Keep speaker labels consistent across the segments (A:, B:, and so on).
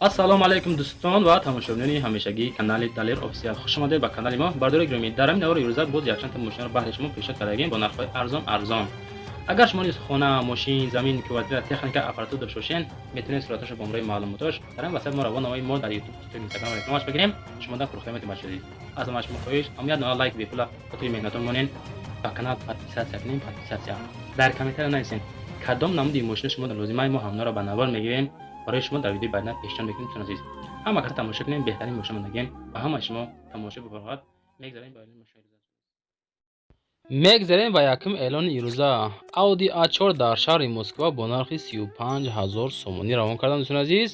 A: Ассалому алайкум, дӯстон ва тамошобинони ҳамешагии канали Далер Офисиал. Хуш омадед ба канали мо. Бардори гиромӣ, дар ҳамин навори ирӯза боз якчанд та мошинаро баҳри шумо пешниҳод кардагем бо нархҳои арзон арзон. Агар шумо низ хона, мошин, замин, квартира, техника, аппаратура дошта бошед, метавонед сураташро бо ҳамроҳи маълумотош дар ҳамин васат мо равон намои мо дар YouTube, TikTok, Instagram рекламаш бигирем, шумо дар фурӯхта метавонед. Бачаи аз ҳама шумо хоҳиш ҳам як дона лайк бепула хотири меҳнатон монен, ба канал подписаться кунем, подписаться. Дар комментария нависен, кадом намуди мошина шумо лозимай, мо ҳамнаро ба навор мегирем, барои шумо дар видеои баъдина пешниҳод мекунем. Дӯстон азиз, ҳама каса тамошо кунем, беҳтарин мошина мондагем. Ба ҳамаи шумо тамошо бифарғат. Мегзарем ба эълони мошина.
B: Мегзарем ба якум эълони ирӯза. Audi A4 дар шаҳри Москва бо нархи 35 ҳазор сомонӣ равон кардам, дӯстони азиз.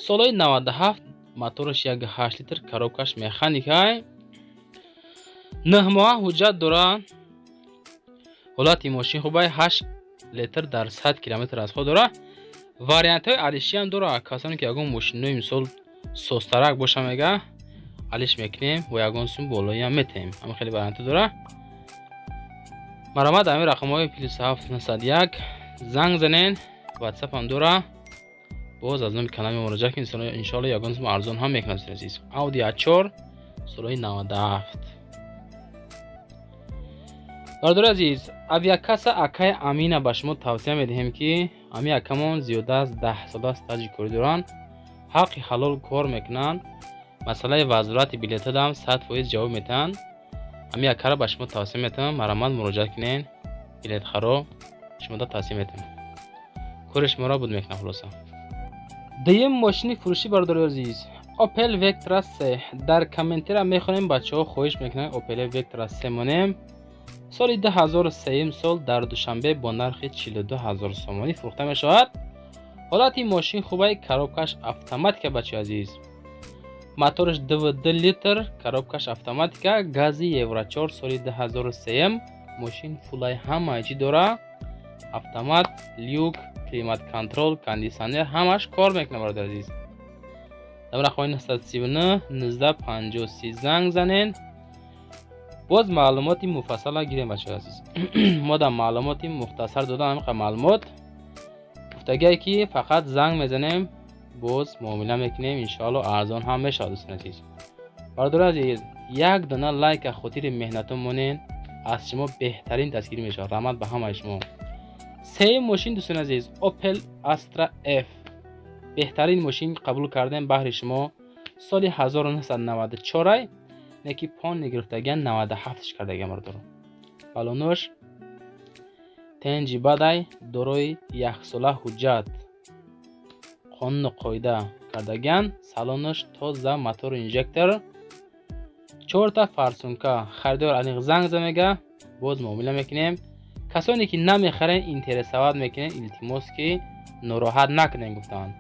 B: Солҳои 97, мотораш 1,8 литр, коробкаш механикай, 9 моҳа ҳуҷҷат дорад. Ҳолати мошин хубай, 8 литр дар 100 километр расход дорад. Вариантҳои алишиам дорад. Касоне ки ягон мошинои, мисол, состарак боша, мега, алиш мекунем ва ягон сум болоиам метаҳем. Ҳама хеле вариантҳо дорад. Маромад ҳамин рақамҳои +7 901 занг занен, ватсапам дора. Боз аз номи канали муроҷиат кунед, иншоалло ягон сум арзон ҳам мекунад. Азиз, Audi A4, солҳои 97. Бародари азиз, авиакасса акаи Амина ба шумо тавсия медиҳем, ки ами акамон зиёда аз 10 сола стажи корӣ доранд, ҳаққи ҳалол кор мекунанд, масъалаи возврати билетадам 100% ҷавоб медиҳанд. Ами акаро ба шумо тавсия метавам, марамат муроҷиат кунед. Билетхаро шумода тавсия метавам, кори шуморо буд мекунам. Хулоса, дуюм мошини фурӯшӣ, бародари азиз, Opel Vectra C. Дар комментария мехонем, бачаҳо хоҳиш мекунанд, Opel Vectra C монем. Соли 2003 сол, дар Душанбе бо нархи 42 ҳазор сомонӣ фурӯхта мешавад. Ҳолати мошин хубай, коробкаш автоматика, бачаи азиз, мотораш 2,2 литр, коробкаш автоматика, гази Евро 4, соли 2003. Мошин фулай, ҳамаи чӣ дора: автомат, люк, климат контроль, кондитсионер, ҳамаш кор мекунад. Бародари азиз, дар рақами 939 19 53 занг занен, боз маълумоти муфассала гирем. Бачаи азиз, мо дар маълумоти мухтасар додан ҳамиқа маълумот гуфтагие, ки фақат занг мезанем, боз муомила мекунем, иншоалло арзон ҳам мешавад. Дӯстони азиз, бародари азиз, як дона лайка хотири меҳнатон монен, аз шумо беҳтарин дастгирӣ мешавад. Раҳмат ба ҳамаи шумо. Сеюм мошин, дӯстони азиз, Opel Astra F. Беҳтарин мошин қабул кардем баҳри шумо. Соли 1994, неки полный гирифтагиан 97 кардагиан, бародаро. Балонош тенҷи бадай, дорои яксола ҳуҷҷат, қонуну қоида кардагиан. Салонош тоза, мотори инжектор, чорта форсунка. Харидор аниқ занг за мега, боз муомила мекунем. Касоне ки намехарен, интересовать мекунен, илтимос, ки нороҳат накунем, гуфтанд.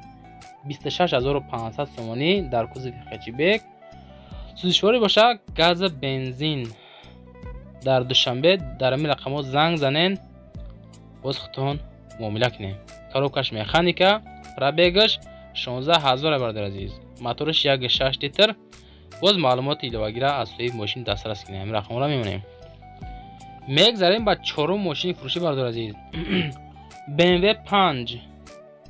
B: 26 500 сомонӣ, дар кузови хэтчбек, сӯзишворӣ боша, газа бензин. Дар Душанбе дар ҳамин рақамҳо занг занен, боз худтон муомила кунем. Коробкаш механика, пробегаш 16 ҳазор, бародари азиз, мотораш 1,6 литр. Боз маълумоти иловагира аз соҳиби мошин дастрас кунем, ҳамин рақамҳоро мемонем. Мегзарем ба чорум мошини фурӯшӣ, бародари азиз, BMW 5.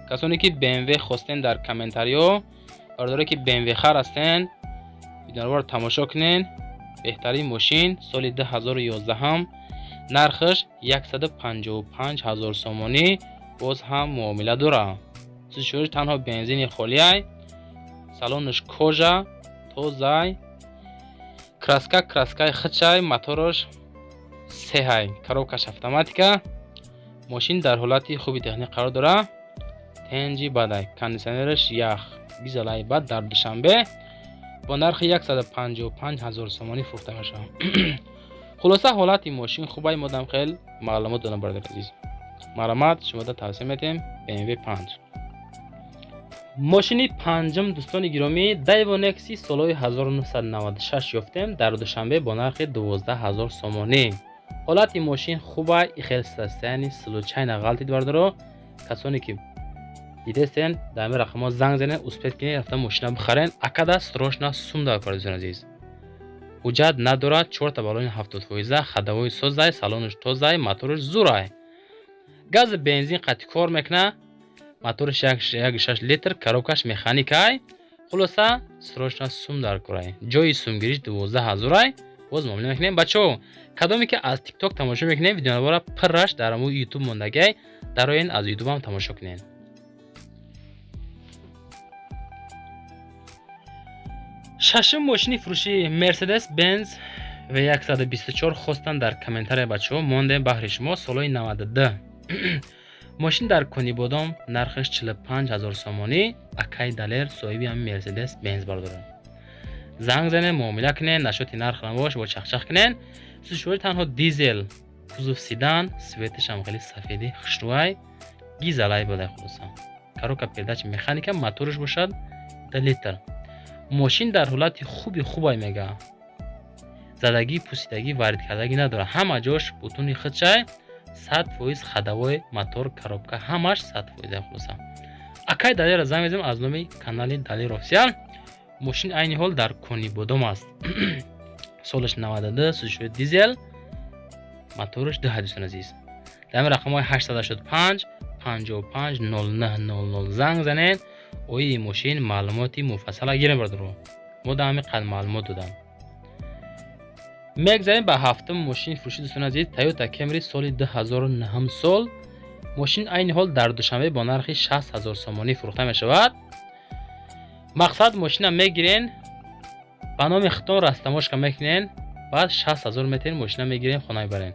B: Касоне ки BMW хостен, дар комментариё, бародаре ки BMW хар ҳастен, видеоро тамошо кунен. Беҳтарин мошин, соли 2011, нархаш 155 ҳазор сомонӣ, боз ҳам муомила дорад. Сӯзишвориш танҳо бензини холиай, салонаш кожа, тозай, краска краскаи хичай, мотораш сеҳай, коробкаш автоматика. Мошин дар ҳолати хуби техникӣ қарор дорад, тенҷи бадай, кондитсионераш ях, дизелай бад. Дар Душанбе бо нархи 155 ҳазор сомонӣ фурӯхта мешавад. Хулоса, ҳолати мошин хубай, модам хел маълумот додам. Бародари азиз, марҳамат, шумода тавсия метиҳем BMW 5. Мошини панҷум, дӯстони гиромӣ, Daewoo Nexi, солҳои 1996 ёфтем дар Душанбе бо нархи 12 ҳазор сомонӣ. Ҳолати мошин хуба, ихел состояние случайно ғалтид. Бардаро, касоне ки дидестен, дар ҳамин рақамҳо занг занед, успеть кунед, рафта мошина бихарен. Акада срочно сум дар кор. Дӯстони азиз, ҳуҷҷат надорад, чорта балони 70%, ходовой созай, салонаш тозай, мотораш зурай, гази бензин қатъи кор мекунад. Моторш 1,6 литр, коробкаш механикай. Хулоса, срочно сум дар курай. Ҷои сумгириш 12 000-ай, боз муомила мекунем. Бачаҳо, кадоме ки аз Тикток тамошо мекунем, видеонавора пурраш дар ҳамун Ютуб мондагиай, дароен, аз Ютубам тамошо кунед. Шашум мошини фурӯшӣ Мерседес Бенз В124 хостанд дар комментария, бачаҳо, мондем баҳри шумо. Солҳои 92, мошин дар Конибодом, нархаш 45 ҳазор сомонӣ. Акай Далер соҳиби ҳамин Мерседес Бенз бардорад. Занг занед, муомила кунед, нашоти нарх набош бо чахчах кунед. Сӯзишворӣ танҳо дизел, кузов седан, цветашам хеле сафеди хушрӯай, гизалай бодай. Хулоса, коробка передач механика, моторш бошад 2 литр. Мошин дар ҳолати хуби хубай мега, задагӣ, пусидагӣ, варид кардагӣ надорад, ҳама ҷош бутуни худшай, 100%, ходовой, мотор, коробка ҳамаш 100%. Хулоса, акай Далера занг мезанем аз номи канали Далер Офисиал. Мошин айни ҳол дар Конибодом аст, солаш 92, сӯзишвории дизел, мотораш ду. Дӯстон азиз, дар ҳамин рақамҳои 885 55 09 00 занг занед, оиди мошин маълумоти муфассала гирем. Бардоро, мо дар ҳамин қадр маълумот додам. Мегзарем ба ҳафтум мошини фурӯшӣ, дӯстони азиз. Тойота Кемри, соли 2009 сол, мошин айни ҳол дар Душанбе бо нархи 60 ҳазор сомонӣ фурӯхта мешавад. Мақсад, мошина мегирен, ба номи худтон растаможка мекунен, баъд 60 ҳазор метен, мошина мегирен, хона мебарен.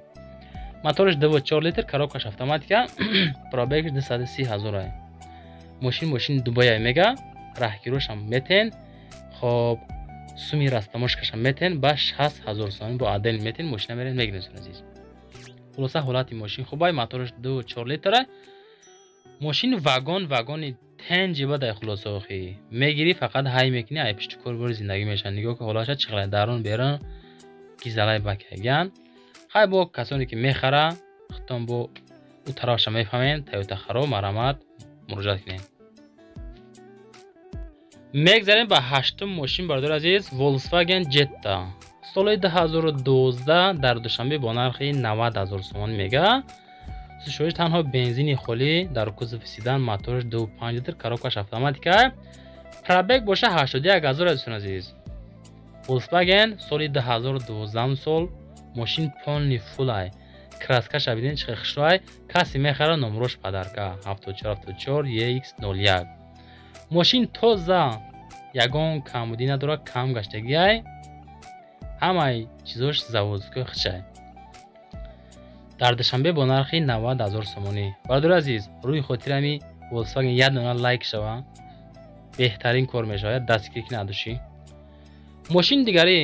B: Мотораш 2,4 литр, коробкаш автоматика, пробегаш 230 ҳазорай. Мошин мошини Дубайай мега, раҳгирошам метен. Хоб, суми растаможкашам метен, ба 60 ҳазор сомонӣ бо отдел метен, мошина мерен, мегирен, азиз. Хулоса, ҳолати мошин хубай, мотораш 2,4 литра, мошин вагон, вагони тенҷи бадай. Хулоса, охи мегирӣ, фақат ҳай мекунӣ, ай пишти кор бори зиндагӣ мешавад. Нигоҳ ки ҳолатша чӣ қадар, дарун берун гизалай бакаган. Хай, бо касоне ки мехара, худтон бо ӯ тарафша мефаҳмем. Тойота харо, марҳамат, муроҷиат кунед. Мегзарем ба ҳаштум мошин, бародари азиз. Volkswagen Jetta, соли 2012, дар Душанбе бо нархи 90 ҳазор сомонӣ мега. Сӯзишвориш танҳо бензини холӣ, дар кузови седан, мотораш 2,5 литр, коробкаш автоматика, пробег боша 81 ҳазор. Дӯстони азиз, Volkswagen, соли 2012 сол, мошин полный фулай, краскаша бинед чӣ хушрӯай. Касе мехара, номрош подарка 7474 EX01. Мошин тоза, ягон камбудӣ надорад, кам гаштагиай, ҳамаи чизош заводской худшай. Дар Душанбе бо нархи 90 ҳазор сомонӣ. Бародари азиз, рӯи хотири ҳами Volkswagen як дона лайк шава, беҳтарин кор мешавад, дастгирӣ кунед душӣ. Мошини дигарӣ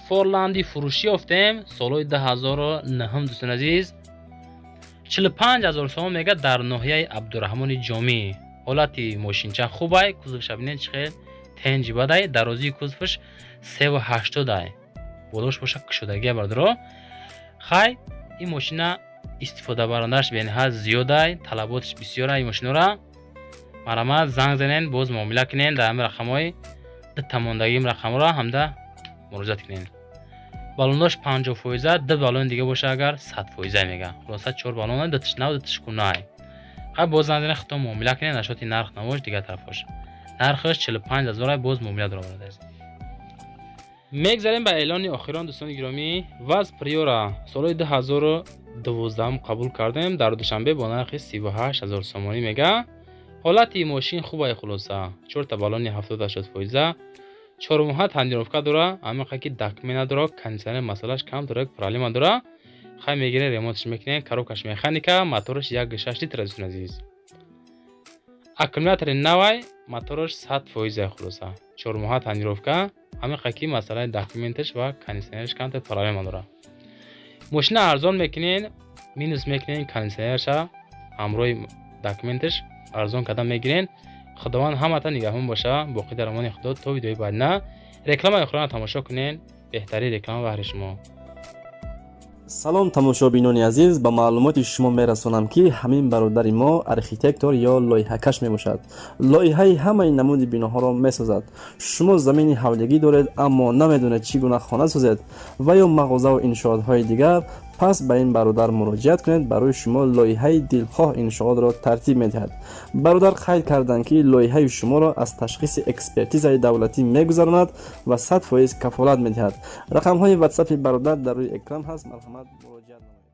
B: Форланди фурӯшӣ ёфтем, солҳои 2009, дӯстони азиз, 45 ҳазор сомон мега, дар ноҳияи Абдураҳмони Ҷомӣ. Ҳолати мошинча хубай, кузовша бинед чӣ хел тенҷи бадай, дарозии кузоваш 3,80-ай, болош боша кушодагия. Бародаро, хай, ин мошина истифодабарандааш бениҳоят зиёдай, талаботаш бисёрай. Ин мошинора марҳамат, занг занен, боз муомила кунен. Дар ҳамин рақамҳои дута мондагим рақамҳоро ҳамда муроҷиат кунен. Баллонош 50%, ду баллони дига боша агар 100% мега. Хулоса, чор баллона, дуташ нав, дуташ кунай. Хай, боз занг занен, худтон муомила кунен, нашоти нарх навош, дигар тарафош. Нархаш 45 ҳазорай, боз муомила дора. Мегзарем ба эълони охирон, дӯстони гиромӣ. ВАЗ Приора, солҳои 2012 қабул кардем, дар Душанбе бо нархи 38 ҳазор сомонӣ мега. Ҳолати мошин хубай. Хулоса, чорта баллони 70-80 фоиза, чормоҳа тонировка дора, ҳамиқа ки документ надора, кондиционер масъалаш кам дора, проблема дора. Хай, мегирем, ремонтш мекунем. Коробкаш механика, мотораш 1,6 литр. Дӯстони азиз, аккумулятори навай, мотораш 100%. Хулоса, чормоҳа тонировка, ҳамиқа ки масъалаи документаш ва кондиционераш камтар проблема дора. Мошина арзон мекунен, минус мекунен кондиционерша, ҳамроҳи документаш арзон карда мегирен. Худованд ҳамата нигаҳбон боша. Боқӣ дар амони Худо то видеои баъд. Рекламаи охирона тамошо кунен, беҳтарин реклама баҳри шумо.
C: Салом, тамошобинони азиз! Ба маълумоти шумо мерасонам, ки ҳамин бародари мо архитектор ё лоиҳакаш мебошад. Лоиҳаи ҳамаи намуди биноҳоро месозад. Шумо замини ҳавлигӣ доред, аммо намедонед, чӣ гуна хона созед ва ё мағозаву иншоотҳои дигар. Пас ба ин бародар муроҷиат кунед, барои шумо лоиҳаи дилхоҳ иншоотро тартиб медиҳад. Бародар қайд карданд, ки лоиҳаи шуморо аз ташхиси экспертизаи давлатӣ мегузаронад ва 100% кафолат медиҳад. Рақамҳои ватсапи бародар дар рӯи экран ҳаст, марҳамат, муроҷиат намоед.